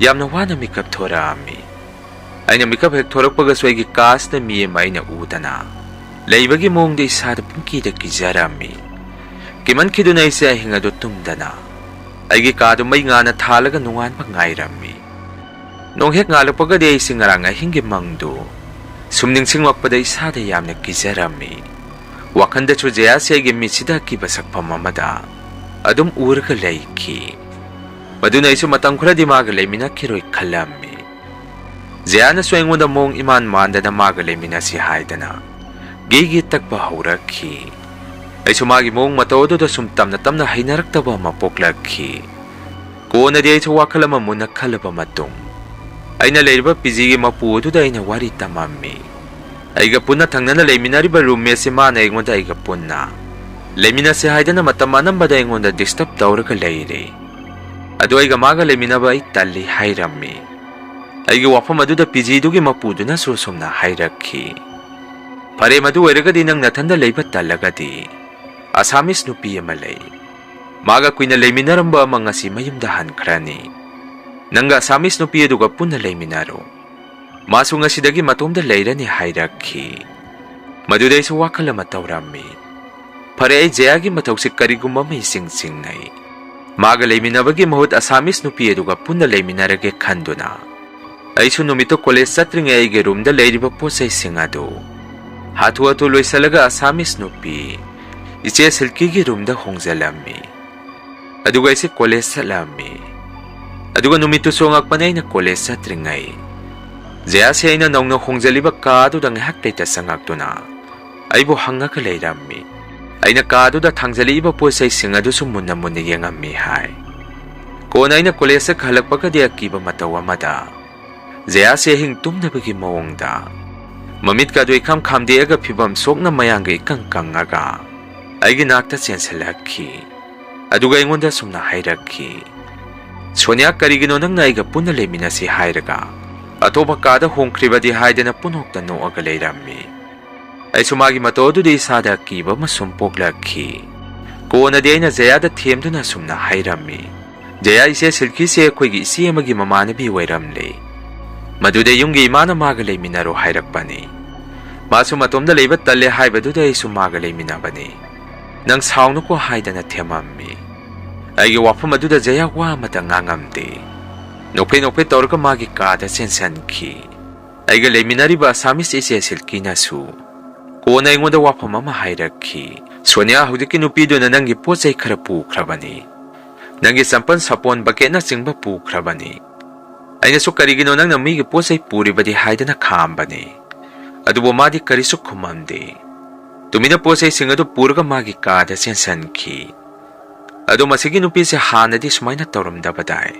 ꯌꯥꯝꯅ ꯋꯥꯅ ꯃꯤꯀꯞ ꯊꯣꯔꯛꯑꯝꯃꯤ꯫ ꯑꯩꯅ ꯃꯤꯀꯞ ꯍꯦꯛ ꯊꯣꯔꯛꯄꯒꯁꯨ ꯑꯩꯒꯤ ꯀꯥꯁꯤꯗ ꯃꯤ ꯑꯃ ꯑꯩꯅ ꯎꯗꯅ ꯂꯩꯕꯒꯤ ꯃꯑꯣꯡꯗ ꯏꯁꯥꯗ ꯄꯨꯡꯀꯤꯗ ꯀꯤꯖꯔꯝꯃꯤ꯫ ꯀꯤꯃꯟꯈꯤꯗꯨꯅ ꯑꯩꯁꯦ ꯑꯍꯤꯡ ꯑꯗꯨ ꯇꯨꯝꯗꯅ ꯑꯩꯒꯤ ꯀꯥꯗꯨ ꯃꯩ ꯉꯥꯟꯅ ꯊꯥꯜꯂꯒ ꯅꯣꯡꯉꯥꯟꯕ ꯉꯥꯏꯔꯝꯃꯤ꯫ ꯅꯣꯡ ꯍꯦꯛ ꯉꯥꯜꯂꯛꯄꯒꯗꯤ ꯑꯩꯁꯦ ꯉꯔꯥꯡ ꯑꯍꯤꯡꯒꯤ ꯃꯪꯗꯨ ꯁꯨꯝ ꯅꯤꯡꯁꯤꯡꯂꯛꯄꯗ ꯏꯁꯥꯗ ꯌꯥꯝꯅ ꯀꯤꯖꯔꯝꯃꯤ꯫ ꯋꯥꯈꯜꯗꯁꯨ ꯖꯌꯥꯁꯦ ꯑꯩꯒꯤ ꯃꯤꯠꯁꯤꯗ ꯑꯀꯤꯕ ꯁꯛꯐꯝ ꯑꯃꯗ ꯑꯗꯨꯝ ꯎꯔꯒ ꯂꯩꯈꯤ꯫ ꯃꯗꯨꯅ ꯑꯩꯁꯨ ꯃꯇꯝ ꯈꯔꯗꯤ ꯃꯥꯒ ꯂꯩꯃꯤꯟꯅꯈꯤꯔꯣꯏ ꯈꯜꯂꯝꯃꯤ꯫ ꯖꯌꯥꯅꯁꯨ ꯑꯩꯉꯣꯟꯗ ꯃꯑꯣꯡ ꯏꯃꯥꯟ ꯃꯥꯟꯗꯅ ꯃꯥꯒ ꯂꯩꯃꯤꯟꯅꯁꯤ ꯍꯥꯏꯗꯅ ꯒꯤꯒꯤ ꯇꯛꯄ ꯍꯧꯔꯛꯈꯤ꯫ ꯑꯩꯁꯨ ꯃꯥꯒꯤ ꯃꯑꯣꯡ ꯃꯇꯧ ꯑꯗꯨꯗ ꯁꯨꯝ ꯇꯝꯅ ꯇꯝꯅ ꯍꯩꯅꯔꯛꯇꯕ ꯑꯃ ꯄꯣꯛꯂꯛꯈꯤ꯫ ꯀꯣꯟꯅꯗꯤ ꯑꯩꯁꯨ ꯋꯥꯈꯜ ꯑꯃ ꯃꯨꯟꯅ ꯈꯜꯂꯕ ꯃꯇꯨꯡ, ꯑꯩꯅ ꯂꯩꯔꯤꯕ ꯄꯤ ꯖꯤꯒꯤ ꯃꯄꯨ ꯑꯗꯨꯗ ꯑꯩꯅ ꯋꯥꯔꯤ ꯇꯝꯃꯝꯃꯤ꯫ ꯑꯩꯒ ꯄꯨꯟꯅ ꯊꯪꯅꯅ ꯂꯩꯃꯤꯟꯅꯔꯤꯕ ꯔꯨꯝꯃꯦꯠꯁꯤ ꯃꯥꯅ ꯑꯩꯉꯣꯟꯗ ꯑꯩꯒ ꯄꯨꯟꯅ ꯂꯩꯃꯤꯟꯅꯁꯦ ꯍꯥꯏꯗꯅ ꯃꯇꯝ ꯑꯅꯝꯕꯗ ꯑꯩꯉꯣꯟꯗ ꯗꯤꯁꯇꯔꯕ ꯇꯧꯔꯒ ꯂꯩꯔꯦ꯫ ꯑꯗꯣ ꯑꯩꯒ ꯃꯥꯒ ꯂꯩꯃꯤꯟꯅꯕ ꯑꯩ ꯇꯜꯂꯤ ꯍꯥꯏꯔꯝꯃꯤ꯫ ꯑꯩꯒꯤ ꯋꯥꯐꯝ ꯑꯗꯨꯗ ꯄꯤ ꯖꯤꯗꯨꯒꯤ ꯃꯄꯨꯗꯨꯅꯁꯨ ꯁꯨꯝꯅ ꯍꯥꯏꯔꯛꯈꯤ, "ꯐꯔꯦ, ꯃꯗꯨ ꯑꯣꯏꯔꯒꯗꯤ ꯅꯪ ꯅꯊꯟꯗ ꯂꯩꯕ ꯇꯜꯂꯒꯗꯤ ꯑꯁꯥꯃꯤꯁ ꯅꯨꯄꯤ ꯑꯃ ꯂꯩ꯫ ꯃꯥꯒ ꯀꯨꯏꯅ ꯂꯩꯃꯤꯟꯅꯔꯝꯕ ꯑꯃ ꯉꯁꯤ ꯃꯌꯨꯝꯗ ꯍꯟꯈ꯭ꯔꯅꯤ꯫ ꯅꯪꯒ ꯑꯁꯥꯃꯤꯁ ꯅꯨꯄꯤ ꯑꯗꯨꯒ ꯄꯨꯟꯅ ꯂꯩꯃꯤꯟꯅꯔꯣ꯫ ꯃꯥꯁꯨ ꯉꯁꯤꯗꯒꯤ ꯃꯇꯣꯝꯗ ꯂꯩꯔꯅꯤ" ꯍꯥꯏꯔꯛꯈꯤ꯫ ꯃꯗꯨꯗ ꯑꯩꯁꯨ ꯋꯥꯈꯜ ꯑꯃ ꯇꯧꯔꯝꯃꯤ꯫ ꯐꯔꯦ, ꯑꯩ ꯖꯌꯥꯒꯤ ꯃꯊꯧꯁꯤ ꯀꯔꯤꯒꯨꯝꯕ ꯑꯃ ꯏꯁꯤꯡ ꯆꯤꯡꯅꯩ꯫ ꯃꯥꯒ ꯂꯩꯃꯤꯟꯅꯕꯒꯤ ꯃꯍꯨꯠ ꯑꯁꯥꯃꯤꯁ ꯅꯨꯄꯤ ꯑꯗꯨꯒ ꯄꯨꯟꯅ ꯂꯩꯃꯤꯟꯅꯔꯒꯦ ꯈꯟꯗꯨꯅ, ꯑꯩꯁꯨ ꯅꯨꯃꯤꯠꯇꯨ ꯀꯣꯂꯦꯖ ꯆꯠꯇ꯭ꯔꯤꯉꯩ ꯑꯩꯒꯤ ꯔꯨꯝꯗ ꯂꯩꯔꯤꯕ ꯄꯣꯠ ꯆꯩꯁꯤꯡ ꯑꯗꯨ ꯍꯥꯊꯨ ꯍꯥꯊꯨ ꯂꯣꯏꯁꯤꯜꯂꯒ ꯑꯁꯥꯃꯤꯁ ꯅꯨꯄꯤ ꯏꯆꯦ ꯁꯤꯜꯀꯤꯒꯤ ꯔꯨꯝꯗ ꯍꯣꯡꯖꯤꯜꯂꯝꯃꯤ꯫ ꯑꯗꯨꯒ ꯑꯩꯁꯦ ꯀꯣꯂꯦꯖ ꯆꯠꯂꯝꯃꯤ꯫ ꯑꯗꯨꯒ ꯅꯨꯃꯤꯠꯇꯨꯁꯨ ꯑꯉꯛꯄꯅ, ꯑꯩꯅ ꯀꯣꯂꯦꯖ ꯆꯠꯇ꯭ꯔꯤꯉꯩ ꯖꯌꯥꯁꯦ ꯑꯩꯅ ꯅꯧꯅ ꯍꯣꯡꯖꯤꯜꯂꯤꯕ ꯀꯥ ꯑꯗꯨꯗ ꯉꯥꯏꯍꯥꯛ ꯂꯩꯇ ꯆꯪꯉꯛꯇꯨꯅ ꯑꯩꯕꯨ ꯍꯪꯉꯒ ꯂꯩꯔꯝꯃꯤ꯫ ꯑꯩꯅ ꯀꯥ ꯑꯗꯨꯗ ꯊꯥꯡꯖꯜꯂꯛꯏꯕ ꯄꯣꯠ ꯆꯩꯁꯤꯡ ꯑꯗꯨꯁꯨ ꯃꯨꯟꯅ ꯃꯨꯟꯅ ꯌꯦꯡꯉꯝꯃꯤ ꯍꯥꯏ꯫ ꯀꯣꯟꯅ ꯑꯩꯅ ꯀꯣꯂꯦꯖꯇ ꯍꯜꯂꯛꯄꯒꯗꯤ ꯑꯀꯤꯕ ꯃꯇꯧ ꯑꯃꯗ ꯖꯌꯥꯁꯦ ꯑꯍꯤꯡ ꯇꯨꯝꯗꯕꯒꯤ ꯃꯑꯣꯡꯗ ꯃꯃꯤꯠꯀ ꯑꯗꯨ ꯏꯈꯝ ꯈꯥꯝꯗꯦꯛꯑꯒ ꯐꯤꯕꯝ ꯁꯣꯛꯅ ꯃꯌꯥꯡꯒ ꯏꯀꯪ ꯀꯪꯉꯒ ꯑꯩꯒꯤ ꯅꯥꯛꯇ ꯆꯦꯟꯁꯤꯜꯂꯛꯈꯤ꯫ ꯑꯗꯨꯒ ꯑꯩꯉꯣꯟꯗ ꯁꯨꯝꯅ ꯍꯥꯏꯔꯛꯈꯤ, "ꯁꯣꯅꯤꯌꯥ, ꯀꯔꯤꯒꯤꯅꯣ ꯅꯪꯅ ꯑꯩꯒ ꯄꯨꯟꯅ ꯂꯩꯃꯤꯟꯅꯁꯤ ꯍꯥꯏꯔꯒ ꯑꯇꯣꯞꯄ ꯀꯥꯗ ꯍꯣꯡꯈ꯭ꯔꯤꯕꯗꯤ?" ꯍꯥꯏꯗꯅ ꯄꯨꯡꯅꯣꯛꯇ ꯅꯣꯛꯑꯒ ꯂꯩꯔꯝꯃꯤ꯫ ꯑꯩꯁꯨ ꯃꯥꯒꯤ ꯃꯇꯧ ꯑꯗꯨꯗ ꯏꯁꯥꯗ ꯑꯀꯤꯕ ꯑꯃ ꯁꯨꯝ ꯄꯣꯛꯂꯛꯈꯤ꯫ ꯀꯣꯟꯅꯗꯤ ꯑꯩꯅ ꯖꯌꯥꯗ ꯊꯦꯝꯗꯨꯅ ꯁꯨꯝꯅ ꯍꯥꯏꯔꯝꯃꯤ, "ꯖꯌꯥ, ꯏꯆꯦ ꯁꯤꯜꯀꯤꯁꯦ ꯑꯩꯈꯣꯏꯒꯤ ꯏꯆꯦ ꯑꯃꯒꯤ ꯃꯃꯥꯟꯅꯕꯤ ꯑꯣꯏꯔꯝꯂꯦ꯫ ꯃꯗꯨꯗ ꯌꯨꯝꯒꯤ ꯏꯃꯥꯅ ꯃꯥꯒ ꯂꯩꯃꯤꯟꯅꯔꯣ ꯍꯥꯏꯔꯛꯄꯅꯤ꯫ ꯃꯥꯁꯨ ꯃꯇꯣꯝꯗ ꯂꯩꯕ ꯇꯜꯂꯦ ꯍꯥꯏꯕꯗꯨꯗ ꯑꯩꯁꯨ ꯃꯥꯒ ꯂꯩꯃꯤꯟꯅꯕꯅꯤ꯫ ꯅꯪ ꯁꯥꯎꯅꯨꯀꯣ" ꯍꯥꯏꯗꯅ ꯊꯦꯝꯃꯝꯃꯤ꯫ ꯑꯩꯒꯤ ꯋꯥꯐꯝ ꯑꯗꯨꯗ ꯖꯌꯥ ꯋꯥ ꯑꯃꯇ ꯉꯥꯡꯉꯝꯗꯦ꯫ ꯅꯣꯛꯐꯦꯠ ꯅꯣꯛꯐꯦꯠ ꯇꯧꯔꯒ ꯃꯥꯒꯤ ꯀꯥꯗ ꯆꯦꯟꯁꯤꯟꯈꯤ꯫ ꯑꯩꯒ ꯂꯩꯃꯤꯟꯅꯔꯤꯕ ꯑꯁꯥꯃꯤꯁ ꯏꯆꯦ ꯁꯤꯜꯀꯤꯅꯁꯨ ꯀꯣꯟꯅ ꯑꯩꯉꯣꯟꯗ ꯋꯥꯐꯝ ꯑꯃ ꯍꯥꯏꯔꯛꯈꯤ꯫ "ꯁꯣꯅꯤꯌꯥ, ꯍꯧꯖꯤꯛꯀꯤ ꯅꯨꯄꯤꯗꯨꯅ ꯅꯪꯒꯤ ꯄꯣꯠ ꯆꯩ ꯈꯔ ꯄꯨꯈ꯭ꯔꯕꯅꯤ꯫ "ꯅꯪꯒꯤ ꯆꯝꯄꯜ, ꯁꯥꯄꯣꯟ, ꯕꯀꯦꯠꯅꯆꯤꯡꯕ ꯄꯨꯈ꯭ꯔꯕꯅꯤ꯫ ꯑꯩꯅꯁꯨ ꯀꯔꯤꯒꯤꯅꯣ ꯅꯪꯅ ꯃꯤꯒꯤ ꯄꯣꯠ ꯆꯩ ꯄꯨꯔꯤꯕꯗꯤ ꯍꯥꯏꯗꯅ ꯈꯥꯝꯕꯅꯤ꯫ ꯑꯗꯨꯕꯨ ꯃꯥꯗꯤ ꯀꯔꯤꯁꯨ ꯈꯨꯝꯃꯝꯗꯦ꯫ ꯇꯨꯃꯤꯟꯅ ꯄꯣꯠ ꯆꯩꯁꯤꯡ ꯑꯗꯨ ꯄꯨꯔꯒ ꯃꯥꯒꯤ ꯀꯥꯗ ꯆꯦꯟꯁꯤꯟꯈꯤ꯫ ꯑꯗꯣ ꯃꯁꯤꯒꯤ ꯅꯨꯄꯤꯁꯦ ꯍꯥꯟꯅꯗꯤ ꯁꯨꯃꯥꯏꯅ ꯇꯧꯔꯝꯗꯕꯗꯥꯏ?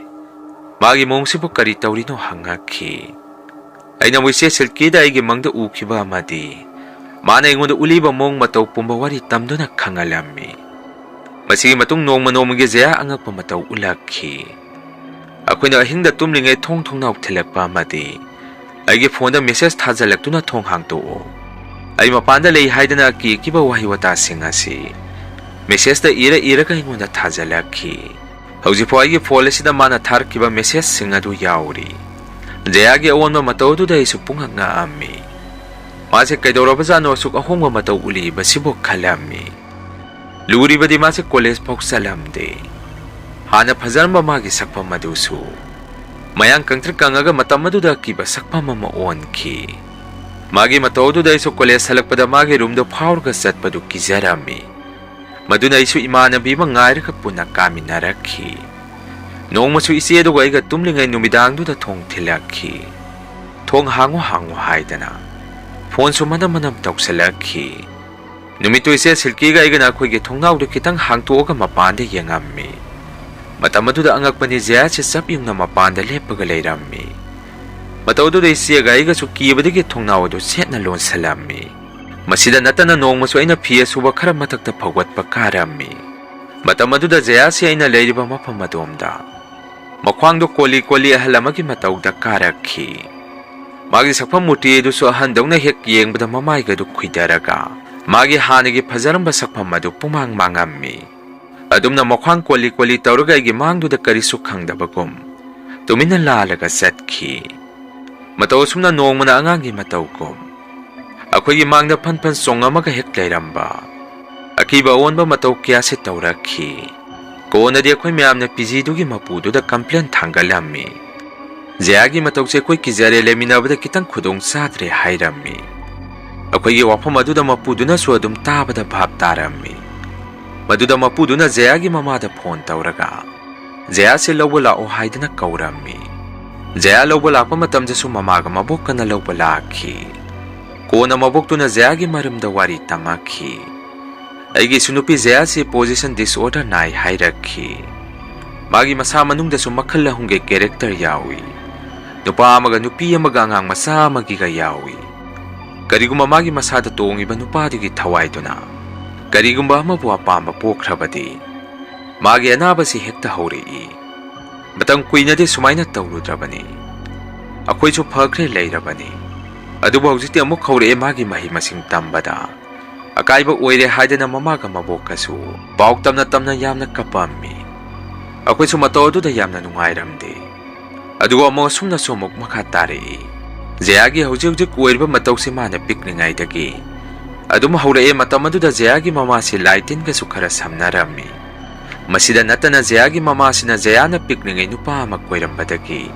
ꯃꯥꯒꯤ ꯃꯑꯣꯡꯁꯤꯕꯨ ꯀꯔꯤ ꯇꯧꯔꯤꯅꯣ?" ꯍꯪꯉꯛꯈꯤ꯫ ꯑꯩꯅ ꯑꯃꯨꯛ ꯏꯆꯦ ꯁꯤꯜꯀꯤꯗ ꯑꯩꯒꯤ ꯃꯪꯗ ꯎꯈꯤꯕ ꯑꯃꯗꯤ ꯃꯥꯅ ꯑꯩꯉꯣꯟꯗ ꯎꯠꯂꯤꯕ ꯃꯑꯣꯡ ꯃꯇꯧ ꯄꯨꯝꯕ ꯋꯥꯔꯤ ꯇꯝꯗꯨꯅ ꯈꯪꯍꯜꯂꯝꯃꯤ꯫ ꯃꯁꯤꯒꯤ ꯃꯇꯨꯡ ꯅꯣꯡꯃ ꯅꯣꯡꯃꯒꯤ ꯖꯌꯥ ꯑꯉꯛꯄ ꯃꯇꯧ ꯎꯠꯂꯛꯈꯤ꯫ ꯑꯩꯈꯣꯏꯅ ꯑꯍꯤꯡꯗ ꯇꯨꯝꯂꯤꯉꯩ ꯊꯣꯡ ꯊꯣꯡꯅꯥꯎ ꯊꯤꯜꯂꯛꯄ ꯑꯃꯗꯤ ꯑꯩꯒꯤ ꯐꯣꯟꯗ ꯃꯦꯁꯦꯖ ꯊꯥꯖꯤꯜꯂꯛꯇꯨꯅ "ꯊꯣꯡ ꯍꯥꯡꯗꯣꯛꯑꯣ, ꯑꯩ ꯃꯄꯥꯟꯗ ꯂꯩ" ꯍꯥꯏꯗꯅ ꯑꯀꯤ ꯑꯀꯤꯕ ꯋꯥꯍꯩ ꯋꯥꯇꯥꯁꯤꯡ ꯑꯁꯤ ꯃꯦꯁꯦꯖꯇ ꯏꯔ ꯏꯔꯒ ꯑꯩꯉꯣꯟꯗ ꯊꯥꯖꯤꯜꯂꯛꯈꯤ꯫ ꯍꯧꯖꯤꯛꯐꯥꯎ ꯑꯩꯒꯤ ꯐꯣꯟ ꯑꯁꯤꯗ ꯃꯥꯅ ꯊꯥꯔꯛꯈꯤꯕ ꯃꯦꯁꯦꯖꯁꯤꯡ ꯑꯗꯨ ꯌꯥꯎꯔꯤ꯫ ꯖꯌꯥꯒꯤ ꯑꯑꯣꯟꯕ ꯃꯇꯧ ꯑꯗꯨꯗ ꯑꯩꯁꯨ ꯄꯨꯡꯉꯛ ꯉꯛꯑꯝꯃꯤ꯫ ꯃꯥꯁꯦ ꯀꯩꯗꯧꯔꯕꯖꯥꯠꯅꯣ ꯑꯁꯨꯛ ꯑꯍꯣꯡꯕ ꯃꯇꯧ ꯎꯠꯂꯤꯕꯁꯤꯕꯨ ꯈꯜꯂꯝꯃꯤ꯫ ꯂꯨꯔꯤꯕꯗꯤ ꯃꯥꯁꯦ ꯀꯣꯂꯦꯖ ꯐꯥꯎ ꯆꯠꯂꯝꯗꯦ꯫ ꯍꯥꯟꯅ ꯐꯖꯔꯝꯕ ꯃꯥꯒꯤ ꯁꯛꯐꯝ ꯑꯗꯨꯁꯨ ꯃꯌꯥꯡ ꯀꯪꯇ꯭ꯔꯤꯛ ꯀꯪꯉꯒ ꯃꯇꯝ ꯑꯗꯨꯗ ꯑꯀꯤꯕ ꯁꯛꯐꯝ ꯑꯃ ꯑꯣꯟꯈꯤ꯫ ꯃꯥꯒꯤ ꯃꯇꯧ ꯑꯗꯨꯗ ꯑꯩꯁꯨ ꯀꯣꯂꯦꯖ ꯍꯜꯂꯛꯄꯗ ꯃꯥꯒꯤ ꯔꯨꯝꯗꯣ ꯐꯥꯎꯔꯒ ꯆꯠꯄꯗꯨ ꯀꯤꯖꯔꯝꯃꯤ꯫ ꯃꯗꯨꯅ ꯑꯩꯁꯨ ꯏꯃꯥꯟꯅꯕꯤ ꯑꯃ ꯉꯥꯏꯔꯒ ꯄꯨꯟꯅ ꯀꯥꯃꯤꯟꯅꯔꯛꯈꯤ꯫ ꯅꯣꯡꯃꯁꯨ ꯏꯆꯦ ꯑꯗꯨꯒ ꯑꯩꯒ ꯇꯨꯝꯂꯤꯉꯩ ꯅꯨꯃꯤꯗꯥꯡꯗꯨꯗ ꯊꯣꯡ ꯊꯤꯜꯂꯛꯈꯤ꯫ "ꯊꯣꯡ ꯍꯥꯡꯉꯨ, ꯍꯥꯡꯉꯨ" ꯍꯥꯏꯗꯅ꯫ ꯐꯣꯟꯁꯨ ꯃꯅꯝ ꯃꯅꯝ ꯇꯧꯁꯜꯂꯛꯈꯤ꯫ ꯅꯨꯃꯤꯠꯇꯨ ꯏꯆꯦ ꯁꯤꯜꯀꯤꯒ ꯑꯩꯒꯅ ꯑꯩꯈꯣꯏꯒꯤ ꯊꯣꯡꯅꯥꯎꯗꯨ ꯈꯤꯇꯪ ꯍꯥꯡꯇꯣꯛꯑꯒ ꯃꯄꯥꯟꯗ ꯌꯦꯡꯉꯝꯃꯤ꯫ ꯃꯇꯝ ꯑꯗꯨꯗ ꯑꯉꯛꯄꯅꯤ, ꯖꯌꯥꯁꯤ ꯆꯞ ꯌꯨꯡꯅ ꯃꯄꯥꯟꯗ ꯂꯦꯞꯄꯒ ꯂꯩꯔꯝꯃꯤ꯫ ꯃꯇꯧ ꯑꯗꯨꯗ ꯏꯆꯦꯒ ꯑꯩꯒꯁꯨ ꯀꯤꯕꯗꯒꯤ ꯊꯣꯡꯅꯥꯎ ꯑꯗꯨ ꯆꯦꯠꯅ ꯂꯣꯟꯁꯤꯜꯂꯝꯃꯤ꯫ ꯃꯁꯤꯗ ꯅꯠꯇꯅ ꯅꯣꯡꯃꯁꯨ ꯑꯩꯅ ꯐꯤ ꯑꯁꯨꯕ ꯈꯔ ꯃꯊꯛꯇ ꯐꯧꯒꯠꯄ ꯀꯥꯔꯝꯃꯤ꯫ ꯃꯇꯝ ꯑꯗꯨꯗ ꯖꯌꯥꯁꯤ ꯑꯩꯅ ꯂꯩꯔꯤꯕ ꯃꯐꯝ ꯑꯗꯣꯝꯗ ꯃꯈ꯭ꯋꯥꯡꯗꯣ ꯀꯣꯜꯂꯤ ꯀꯣꯜꯂꯤ ꯑꯍꯜ ꯑꯃꯒꯤ ꯃꯇꯧꯗ ꯀꯥꯔꯛꯈꯤ꯫ ꯃꯥꯒꯤ ꯁꯛꯐꯝ ꯃꯨꯔꯇꯤ ꯑꯗꯨꯁꯨ ꯑꯍꯟꯗꯧꯅ ꯍꯦꯛ ꯌꯦꯡꯕꯗ ꯃꯃꯥꯏꯒꯗꯨ ꯈꯨꯏꯗꯔꯒ ꯃꯥꯒꯤ ꯍꯥꯟꯅꯒꯤ ꯐꯖꯔꯝꯕ ꯁꯛꯐꯝ ꯑꯗꯨ ꯄꯨꯡꯃꯥꯡ ꯃꯥꯡꯉꯝꯃꯤ꯫ ꯑꯗꯨꯝꯅ ꯃꯈ꯭ꯋꯥꯡ ꯀꯣꯜꯂꯤ ꯀꯣꯜꯂꯤ ꯇꯧꯔꯒ ꯑꯩꯒꯤ ꯃꯥꯡꯗꯨꯗ ꯀꯔꯤꯁꯨ ꯈꯪꯗꯕꯒꯨꯝ ꯇꯨꯃꯤꯟꯅ ꯂꯥꯜꯂꯒ ꯆꯠꯈꯤ꯫ ꯃꯇꯧ ꯑꯁꯨꯝꯅ ꯅꯣꯡꯃꯅ ꯑꯉꯥꯡꯒꯤ ꯃꯇꯧꯒꯨꯝ ꯑꯩꯈꯣꯏꯒꯤ ꯃꯥꯡꯗ ꯐꯟ ꯐꯟ ꯆꯣꯡꯉꯝꯃꯒ ꯍꯦꯛ ꯂꯩꯔꯝꯕ ꯑꯀꯤꯕ ꯑꯑꯣꯟꯕ ꯃꯇꯧ ꯀꯌꯥꯁꯤ ꯇꯧꯔꯛꯈꯤ꯫ ꯀꯣꯟꯅꯗꯤ ꯑꯩꯈꯣꯏ ꯃꯌꯥꯝꯅ ꯄꯤ ꯖꯤꯗꯨꯒꯤ ꯃꯄꯨꯗꯨꯗ ꯀꯝꯄ꯭ꯂꯦꯟ ꯊꯥꯡꯒꯠꯂꯝꯃꯤ꯫ ꯖꯌꯥꯒꯤ ꯃꯇꯧꯁꯦ ꯑꯩꯈꯣꯏ ꯀꯤꯖꯔꯦ, ꯂꯩꯃꯤꯟꯅꯕꯗ ꯈꯤꯇꯪ ꯈꯨꯗꯣꯡ ꯆꯥꯗ꯭ꯔꯦ ꯍꯥꯏꯔꯝꯃꯤ꯫ ꯑꯩꯈꯣꯏꯒꯤ ꯋꯥꯐꯝ ꯑꯗꯨꯗ ꯃꯄꯨꯗꯨꯅꯁꯨ ꯑꯗꯨꯝ ꯇꯥꯕꯗ ꯚꯥꯞ ꯇꯥꯔꯝꯃꯤ꯫ ꯃꯗꯨꯗ ꯃꯄꯨꯗꯨꯅ ꯖꯌꯥꯒꯤ ꯃꯃꯥꯗ ꯐꯣꯟ ꯇꯧꯔꯒ ꯖꯌꯥꯁꯦ ꯂꯧꯕ ꯂꯥꯛꯑꯣ ꯍꯥꯏꯗꯅ ꯀꯧꯔꯝꯃꯤ꯫ ꯖꯌꯥ ꯂꯧꯕ ꯂꯥꯛꯄ ꯃꯇꯝꯗꯁꯨ ꯃꯃꯥꯒ ꯃꯕꯣꯛꯀꯅ ꯂꯧꯕ ꯂꯥꯛꯈꯤ꯫ ꯀꯣꯟꯅ ꯃꯕꯣꯛꯇꯨꯅ ꯖꯌꯥꯒꯤ ꯃꯔꯝꯗ ꯋꯥꯔꯤ ꯇꯝꯃꯛꯈꯤ꯫ ꯑꯩꯒꯤꯁꯨ ꯅꯨꯄꯤ ꯖꯌꯥꯁꯤ position disorder ꯅꯥꯏ ꯍꯥꯏꯔꯛꯈꯤ꯫ ꯃꯥꯒꯤ ꯃꯁꯥ ꯃꯅꯨꯡꯗꯁꯨ ꯃꯈꯜ ꯑꯍꯨꯝꯒꯤ character ꯌꯥꯎꯏ꯫ ꯅꯨꯄꯥ ꯑꯃꯒ ꯅꯨꯄꯤ ꯑꯃꯒ ꯑꯉꯥꯡ ꯃꯆꯥ ꯑꯃꯒꯤꯒ ꯌꯥꯎꯏ꯫ ꯀꯔꯤꯒꯨꯝꯕ ꯃꯥꯒꯤ ꯃꯁꯥꯗ ꯇꯣꯡꯉꯤꯕ ꯅꯨꯄꯥꯗꯨꯒꯤ ꯊꯋꯥꯏꯗꯨꯅ ꯀꯔꯤꯒꯨꯝꯕ ꯑꯃꯕꯨ ꯑꯄꯥꯝꯕ ꯄꯣꯛꯈ꯭ꯔꯕꯗꯤ, ꯃꯥꯒꯤ ꯑꯅꯥꯕꯁꯤ ꯍꯦꯛꯇ ꯍꯧꯔꯛꯏ꯫ ꯃꯇꯝ ꯀꯨꯏꯅꯗꯤ ꯁꯨꯃꯥꯏꯅ ꯇꯧꯔꯨꯗ꯭ꯔꯕꯅꯤ꯫ ꯑꯩꯈꯣꯏꯁꯨ ꯐꯈ꯭ꯔꯦ ꯂꯩꯔꯕꯅꯤ꯫ ꯑꯗꯨꯕꯨ ꯍꯧꯖꯤꯛꯇꯤ ꯑꯃꯨꯛ ꯍꯧꯔꯛꯑꯦ ꯃꯥꯒꯤ ꯃꯍꯩ ꯃꯁꯤꯡ ꯇꯝꯕꯗ꯫ ꯑꯀꯥꯏꯕ ꯑꯣꯏꯔꯦ ꯍꯥꯏꯗꯅ ꯃꯃꯥꯒ ꯃꯕꯣꯛꯀꯁꯨ ꯄꯥꯎ ꯇꯝꯅ ꯇꯝꯅ ꯌꯥꯝꯅ ꯀꯞꯄꯝꯃꯤ꯫ ꯑꯩꯈꯣꯏꯁꯨ ꯃꯇꯧ ꯑꯗꯨꯗ ꯌꯥꯝꯅ ꯅꯨꯡꯉꯥꯏꯔꯝꯗꯦ꯫ ꯑꯗꯨꯒ ꯑꯃꯨꯛ ꯑꯁꯨꯝꯅꯁꯨ ꯑꯃꯨꯛ ꯃꯈꯥ ꯇꯥꯔꯛꯏ꯫ ꯖꯌꯥꯒꯤ ꯍꯧꯖꯤꯛ ꯍꯧꯖꯤꯛ ꯑꯣꯏꯔꯤꯕ ꯃꯇꯧꯁꯤ ꯃꯥꯅ ꯄꯤꯛꯂꯤꯉꯩꯗꯒꯤ ꯑꯗꯨꯝ ꯍꯧꯔꯛꯑꯦ꯫ ꯃꯇꯝ ꯑꯗꯨꯗ ꯖꯌꯥꯒꯤ ꯃꯃꯥꯁꯤ ꯂꯥꯏ ꯇꯤꯟꯒꯁꯨ ꯈꯔ ꯁꯝꯅꯔꯝꯃꯤ꯫ ꯃꯁꯤꯗ ꯅꯠꯇꯅ ꯖꯌꯥꯒꯤ ꯃꯃꯥꯁꯤꯅ ꯖꯌꯥꯅ ꯄꯤꯛꯂꯤꯉꯩ ꯅꯨꯄꯥ ꯑꯃ ꯀꯣꯏꯔꯝꯕꯗꯒꯤ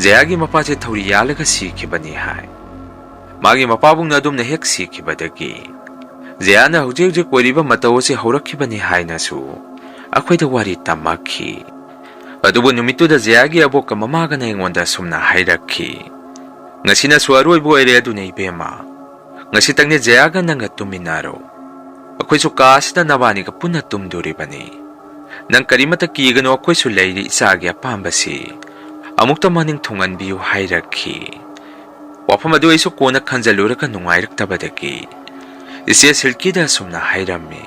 ꯖꯌꯥꯒꯤ ꯃꯄꯥꯁꯦ ꯊꯧꯔꯤ ꯌꯥꯜꯂꯒ ꯁꯤꯈꯤꯕꯅꯤ ꯍꯥꯏ꯫ ꯃꯥꯒꯤ ꯃꯄꯥꯕꯨꯡꯅ ꯑꯗꯨꯝꯅ ꯍꯦꯛ ꯁꯤꯈꯤꯕꯗꯒꯤ ꯖꯌꯥꯅ ꯍꯧꯖꯤꯛ ꯍꯧꯖꯤꯛ ꯑꯣꯏꯔꯤꯕ ꯃꯇꯧ ꯑꯁꯤ ꯍꯧꯔꯛꯈꯤꯕꯅꯤ ꯍꯥꯏꯅꯁꯨ ꯑꯩꯈꯣꯏꯗ ꯋꯥꯔꯤ ꯇꯝꯃꯛꯈꯤ꯫ ꯑꯗꯨꯕꯨ ꯅꯨꯃꯤꯠꯇꯨꯗ ꯖꯌꯥꯒꯤ ꯑꯕꯣꯛꯀ ꯃꯃꯥꯒꯅ ꯑꯩꯉꯣꯟꯗ ꯑꯁꯨꯝꯅ ꯍꯥꯏꯔꯛꯈꯤ, "ꯉꯁꯤꯅꯁꯨ ꯑꯔꯣꯏꯕ ꯑꯣꯏꯔꯦ, ꯑꯗꯨꯅ ꯏꯕꯦꯝꯃ, ꯉꯁꯤꯇꯪꯗꯤ ꯖꯌꯥꯒ ꯅꯪꯒ ꯇꯨꯝꯃꯤꯟꯅꯔꯣ꯫ ꯑꯩꯈꯣꯏꯁꯨ ꯀꯥ ꯑꯁꯤꯗ ꯅꯕꯥꯅꯤꯒ ꯄꯨꯟꯅ ꯇꯨꯝꯗꯣꯔꯤꯕꯅꯤ꯫ ꯅꯪ ꯀꯔꯤꯃꯠꯇ ꯀꯤꯒꯅꯨ, ꯑꯩꯈꯣꯏꯁꯨ ꯂꯩꯔꯤ, ꯏꯆꯥꯒꯤ ꯑꯄꯥꯝꯕꯁꯤ ꯑꯃꯨꯛꯇ ꯃꯅꯤꯡ ꯊꯨꯡꯍꯟꯕꯤꯌꯨ" ꯍꯥꯏꯔꯛꯈꯤ꯫ ꯋꯥꯐꯝ ꯑꯗꯨ ꯑꯩꯁꯨ ꯀꯣꯟꯅ ꯈꯟꯖꯜꯂꯨꯔꯒ ꯅꯨꯡꯉꯥꯏꯔꯛꯇꯕꯗꯒꯤ ꯏꯆꯦ ꯁꯤꯜꯀꯤꯗ ꯑꯁꯨꯝꯅ ꯍꯥꯏꯔꯝꯃꯤ,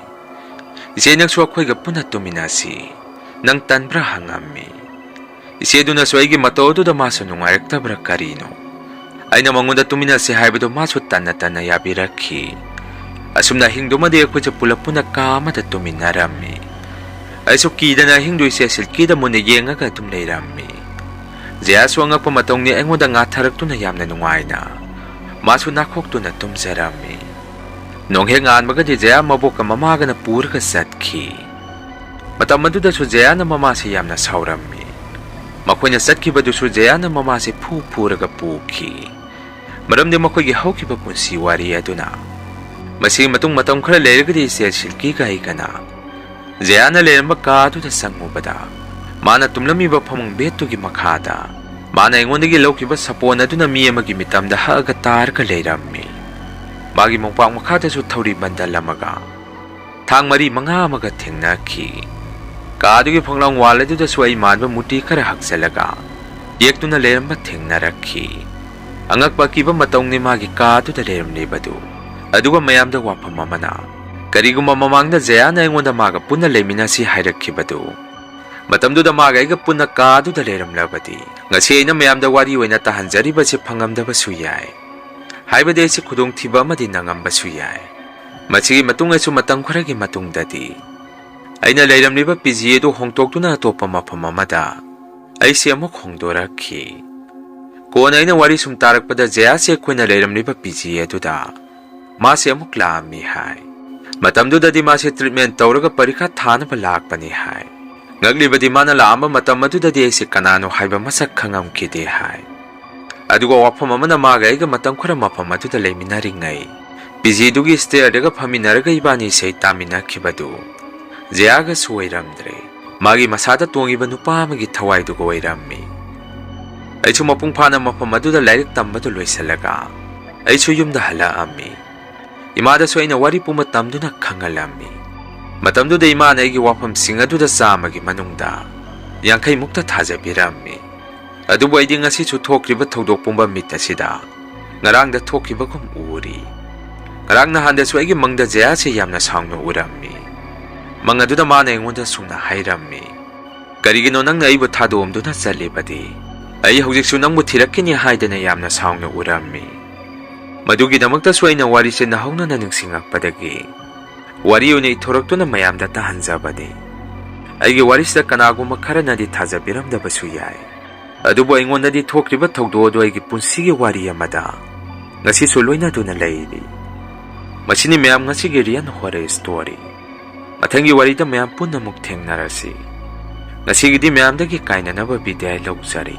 "ꯏꯆꯦ, ꯅꯪꯁꯨ ꯑꯩꯈꯣꯏꯒ ꯄꯨꯟꯅ ꯇꯨꯝꯃꯤꯟꯅꯁꯤ, ꯅꯪ ꯇꯟꯕ꯭ꯔꯥ?" ꯍꯪꯉꯝꯃꯤ꯫ ꯏꯆꯦꯗꯨꯅꯁꯨ ꯑꯩꯒꯤ ꯃꯇꯧ ꯑꯗꯨꯗ ꯃꯥꯁꯨ ꯅꯨꯡꯉꯥꯏꯔꯛꯇꯕ꯭ꯔꯥ ꯀꯔꯤꯅꯣ, ꯑꯩꯅ ꯃꯉꯣꯟꯗ ꯇꯨꯝꯃꯤꯟꯅꯁꯤ ꯍꯥꯏꯕꯗꯨ ꯃꯥꯁꯨ ꯇꯟꯅ ꯇꯟꯅ ꯌꯥꯕꯤꯔꯛꯈꯤ꯫ ꯑꯁꯨꯝꯅ ꯑꯍꯤꯡꯗꯨꯃꯗꯤ ꯑꯩꯈꯣꯏꯁꯦ ꯄꯨꯂꯞ ꯄꯨꯟꯅ ꯀꯥ ꯑꯃꯗ ꯇꯨꯝꯃꯤꯟꯅꯔꯝꯃꯤ꯫ ꯑꯩꯁꯨ ꯀꯤꯗꯅ ꯑꯍꯤꯡꯗꯨ ꯏꯆꯦ ꯁꯤꯜꯀꯤꯗ ꯃꯨꯟꯅ ꯌꯦꯡꯉꯒ ꯑꯗꯨꯝ ꯂꯩꯔꯝꯃꯤ꯫ ꯖꯌꯥꯁꯨ ꯑꯉꯛꯄ ꯃꯇꯧꯅꯤ ꯑꯩꯉꯣꯟꯗ ꯉꯥꯊꯔꯛꯇꯨꯅ ꯌꯥꯝꯅ ꯅꯨꯡꯉꯥꯏꯅ ꯃꯥꯁꯨ ꯅꯥꯈꯣꯛꯇꯨꯅ ꯇꯨꯝꯖꯔꯝꯃꯤ꯫ ꯅꯣꯡꯍꯦꯛ ꯉꯥꯟꯕꯒꯗꯤ ꯖꯌꯥ ꯃꯕꯣꯛꯀ ꯃꯃꯥꯒꯅ ꯄꯨꯔꯒ ꯆꯠꯈꯤ꯫ ꯃꯇꯝ ꯑꯗꯨꯗꯁꯨ ꯖꯌꯥꯅ ꯃꯃꯥꯁꯤ ꯌꯥꯝꯅ ꯁꯥꯎꯔꯝꯃꯤ꯫ ꯃꯈꯣꯏꯅ ꯆꯠꯈꯤꯕꯗꯨꯁꯨ ꯖꯌꯥꯅ ꯃꯃꯥꯁꯤ ꯐꯨ ꯐꯨꯔꯒ ꯄꯨꯈꯤ꯫ ꯃꯔꯝꯗꯤ ꯃꯈꯣꯏꯒꯤ ꯍꯧꯈꯤꯕ ꯄꯨꯟꯁꯤ ꯋꯥꯔꯤ ꯑꯗꯨꯅ꯫ ꯃꯁꯤꯒꯤ ꯃꯇꯨꯡ ꯃꯇꯝ ꯈꯔ ꯂꯩꯔꯒꯗꯤ ꯏꯆꯦ ꯁꯤꯜꯀꯤꯒ ꯑꯩꯒꯅ ꯖꯌꯥꯅ ꯂꯩꯔꯝꯕ ꯀꯥ ꯑꯗꯨꯗ ꯆꯪꯉꯨꯕꯗ, ꯃꯥꯅ ꯇꯨꯝꯂꯝꯃꯤꯕ ꯐꯃꯨꯡ ꯕꯦꯗꯇꯨꯒꯤ ꯃꯈꯥꯗ ꯃꯥꯅ ꯑꯩꯉꯣꯟꯗꯒꯤ ꯂꯧꯈꯤꯕ ꯁꯥꯄꯣꯟ ꯑꯗꯨꯅ ꯃꯤ ꯑꯃꯒꯤ ꯃꯤꯇꯝꯗ ꯍꯛꯑꯒ ꯇꯥꯔꯒ ꯂꯩꯔꯝꯃꯤ꯫ ꯃꯥꯒꯤ ꯃꯣꯝꯄꯥꯛ ꯃꯈꯥꯗꯁꯨ ꯊꯧꯔꯤ ꯕꯟꯗꯜ ꯑꯃꯒ ꯊꯥꯡ ꯃꯔꯤ ꯃꯉꯥ ꯑꯃꯒ ꯊꯦꯡꯅꯈꯤ꯫ ꯀꯥ ꯑꯗꯨꯒꯤ ꯐꯛꯂꯥꯡ ꯋꯥꯜ ꯑꯗꯨꯗꯁꯨ ꯑꯩ ꯃꯥꯟꯕ ꯃꯨꯔꯇꯤ ꯈꯔ ꯍꯛꯆꯜꯂꯒ ꯌꯦꯛꯇꯨꯅ ꯂꯩꯔꯝꯕ ꯊꯦꯡꯅꯔꯛꯈꯤ꯫ ꯑꯉꯛꯄ ꯑꯀꯤꯕ ꯃꯇꯧꯅꯤ ꯃꯥꯒꯤ ꯀꯥ ꯑꯗꯨꯗ ꯂꯩꯔꯝꯂꯤꯕꯗꯨ꯫ ꯑꯗꯨꯒ ꯃꯌꯥꯝꯗ ꯋꯥꯐꯝ ꯑꯃꯅ, ꯀꯔꯤꯒꯨꯝꯕ ꯃꯃꯥꯡꯗ ꯖꯌꯥꯅ ꯑꯩꯉꯣꯟꯗ ꯃꯥꯒ ꯄꯨꯟꯅ ꯂꯩꯃꯤꯟꯅꯁꯤ ꯍꯥꯏꯔꯛꯈꯤꯕꯗꯨ, ꯃꯇꯝꯗꯨꯗ ꯃꯥꯒ ꯑꯩꯒ ꯄꯨꯟꯅ ꯀꯥ ꯑꯗꯨꯗ ꯂꯩꯔꯝꯂꯕꯗꯤ, ꯉꯁꯤ ꯑꯩꯅ ꯃꯌꯥꯝꯗ ꯋꯥꯔꯤ ꯑꯣꯏꯅ ꯇꯥꯍꯟꯖꯔꯤꯕꯁꯤ ꯐꯪꯉꯝꯗꯕꯁꯨ ꯌꯥꯏ꯫ ꯍꯥꯏꯕꯗꯤ ꯑꯩꯁꯤ ꯈꯨꯗꯣꯡꯊꯤꯕ ꯑꯃꯗꯤ ꯅꯪꯉꯝꯕꯁꯨ ꯌꯥꯏ꯫ ꯃꯁꯤꯒꯤ ꯃꯇꯨꯡ ꯑꯩꯁꯨ ꯃꯇꯝ ꯈꯔꯒꯤ ꯃꯇꯨꯡꯗꯗꯤ ꯑꯩꯅ ꯂꯩꯔꯝꯂꯤꯕ ꯄꯤ ꯖꯤ ꯑꯗꯨ ꯍꯣꯡꯗꯣꯛꯇꯨꯅ ꯑꯇꯣꯞꯄ ꯃꯐꯝ ꯑꯃꯗ ꯑꯩꯁꯦ ꯑꯃꯨꯛ ꯍꯣꯡꯗꯣꯔꯛꯈꯤ꯫ ꯀꯣꯟꯅ ꯑꯩꯅ ꯋꯥꯔꯤ ꯁꯨꯝ ꯇꯥꯔꯛꯄꯗ, ꯖꯌꯥꯁꯦ ꯑꯩꯈꯣꯏꯅ ꯂꯩꯔꯝꯂꯤꯕ ꯄꯤ ꯖꯤ ꯑꯗꯨꯗ ꯃꯥꯁꯦ ꯑꯃꯨꯛ ꯂꯥꯛꯑꯝꯃꯤ ꯍꯥꯏ꯫ ꯃꯇꯝꯗꯨꯗꯗꯤ ꯃꯥꯁꯦ ꯇ꯭ꯔꯤꯠꯃꯦꯟ ꯇꯧꯔꯒ ꯄꯔꯤꯈꯥ ꯊꯥꯅꯕ ꯂꯥꯛꯄꯅꯤ ꯍꯥꯏ꯫ ꯉꯛꯂꯤꯕꯗꯤ, ꯃꯥꯅ ꯂꯥꯛꯑꯝꯕ ꯃꯇꯝ ꯑꯗꯨꯗꯗꯤ ꯑꯩꯁꯦ ꯀꯅꯥꯅꯣ ꯍꯥꯏꯕ ꯃꯁꯛ ꯈꯪꯉꯝꯈꯤꯗꯦ ꯍꯥꯏ꯫ ꯑꯗꯨꯒ ꯋꯥꯐꯝ ꯑꯃꯅ, ꯃꯥꯒ ꯑꯩꯒ ꯃꯇꯝ ꯈꯔ ꯃꯐꯝ ꯑꯗꯨꯗ ꯂꯩꯃꯤꯟꯅꯔꯤꯉꯩ, ꯄꯤ ꯖꯤꯗꯨꯒꯤ ꯁ꯭ꯇꯦꯌꯔꯗꯒ ꯐꯝꯃꯤꯟꯅꯔꯒ ꯏꯕꯥꯅꯤ ꯏꯁꯩ ꯇꯥꯃꯤꯟꯅꯈꯤꯕꯗꯨ ꯖꯌꯥꯒꯁꯨ ꯑꯣꯏꯔꯝꯗ꯭ꯔꯦ꯫ ꯃꯥꯒꯤ ꯃꯁꯥꯗ ꯇꯣꯡꯉꯤꯕ ꯅꯨꯄꯥ ꯑꯃꯒꯤ ꯊꯋꯥꯏꯗꯨꯒ ꯑꯣꯏꯔꯝꯃꯤ꯫ ꯑꯩꯁꯨ ꯃꯄꯨꯡ ꯐꯥꯅ ꯃꯐꯝ ꯑꯗꯨꯗ ꯂꯥꯏꯔꯤꯛ ꯇꯝꯕꯗꯨ ꯂꯣꯏꯁꯤꯜꯂꯒ ꯑꯩꯁꯨ ꯌꯨꯝꯗ ꯍꯜꯂꯛꯑꯝꯃꯤ꯫ ꯏꯃꯥꯗꯁꯨ ꯑꯩꯅ ꯋꯥꯔꯤ ꯄꯨꯝꯕ ꯇꯝꯗꯨꯅ ꯈꯪꯍꯜꯂꯝꯃꯤ꯫ ꯃꯇꯝꯗꯨꯗ ꯏꯃꯥꯅ ꯑꯩꯒꯤ ꯋꯥꯐꯝꯁꯤꯡ ꯑꯗꯨꯗ ꯆꯥꯝꯃꯒꯤ ꯃꯅꯨꯡꯗ ꯌꯥꯡꯈꯩ ꯃꯨꯛꯇ ꯊꯥꯖꯕꯤꯔꯝꯃꯤ꯫ ꯑꯗꯨꯕꯨ ꯑꯩꯗꯤ ꯉꯁꯤꯁꯨ ꯊꯣꯛꯈ꯭ꯔꯤꯕ ꯊꯧꯗꯣꯛ ꯄꯨꯝꯕ ꯃꯤꯠ ꯑꯁꯤꯗ ꯉꯔꯥꯡꯗ ꯊꯣꯛꯈꯤꯕꯒꯨꯝ ꯎꯔꯤ꯫ ꯉꯔꯥꯡ ꯅꯍꯥꯟꯗꯁꯨ ꯑꯩꯒꯤ ꯃꯪꯗ ꯖꯌꯥꯁꯦ ꯌꯥꯝꯅ ꯁꯥꯎꯅ ꯎꯔꯝꯃꯤ꯫ ꯃꯪ ꯑꯗꯨꯗ ꯃꯥꯅ ꯑꯩꯉꯣꯟꯗ ꯁꯨꯝꯅ ꯍꯥꯏꯔꯝꯃꯤ, "ꯀꯔꯤꯒꯤꯅꯣ ꯅꯪꯅ ꯑꯩꯕꯨ ꯊꯥꯗꯣꯛꯑꯝꯗꯨꯅ ꯆꯠꯂꯤꯕꯗꯤ? ꯑꯩ ꯍꯧꯖꯤꯛꯁꯨ ꯅꯪꯕꯨ ꯊꯤꯔꯛꯈꯤꯅꯤ ꯍꯥꯏꯗꯅ ꯌꯥꯝꯅ ꯁꯥꯎꯅ ꯎꯔꯝꯃꯤ꯫ ꯃꯗꯨꯒꯤꯗꯃꯛꯇꯁꯨ ꯑꯩꯅ ꯋꯥꯔꯤꯁꯦ ꯅꯍꯧꯅꯅ ꯅꯤꯡꯁꯤꯡꯉꯛꯄꯗꯒꯤ ꯋꯥꯔꯤ ꯑꯣꯏꯅ ꯏꯊꯣꯔꯛꯇꯨꯅ ꯃꯌꯥꯝꯗ ꯇꯥꯍꯟꯖꯕꯅꯤ꯫ ꯑꯩꯒꯤ ꯋꯥꯔꯤꯁꯤꯗ ꯀꯅꯥꯒꯨꯝꯕ ꯈꯔꯅꯗꯤ ꯊꯥꯖꯕꯤꯔꯝꯗꯕꯁꯨ ꯌꯥꯏ, ꯑꯗꯨꯕꯨ ꯑꯩꯉꯣꯟꯗꯗꯤ ꯊꯣꯛꯈ꯭ꯔꯤꯕ ꯊꯧꯗꯣꯛ ꯑꯗꯨ ꯑꯩꯒꯤ ꯄꯨꯟꯁꯤꯒꯤ ꯋꯥꯔꯤ ꯑꯃꯗ ꯉꯁꯤꯁꯨ ꯂꯣꯏꯅꯗꯨꯅ ꯂꯩꯔꯤ꯫ ꯃꯁꯤꯅꯤ ꯃꯌꯥꯝ ꯉꯁꯤꯒꯤ ꯔꯤꯌꯟ ꯍꯣꯔꯔ ꯁ꯭ꯇꯣꯔꯤ꯫ ꯃꯊꯪꯒꯤ ꯋꯥꯔꯤꯗ ꯃꯌꯥꯝ ꯄꯨꯟꯅ ꯑꯃꯨꯛ ꯊꯦꯡꯅꯔꯁꯤ꯫ ꯉꯁꯤꯒꯤꯗꯤ ꯃꯌꯥꯝꯗꯒꯤ ꯀꯥꯏꯅꯅꯕ ꯕꯤꯗꯥꯏ ꯂꯧꯖꯔꯤ꯫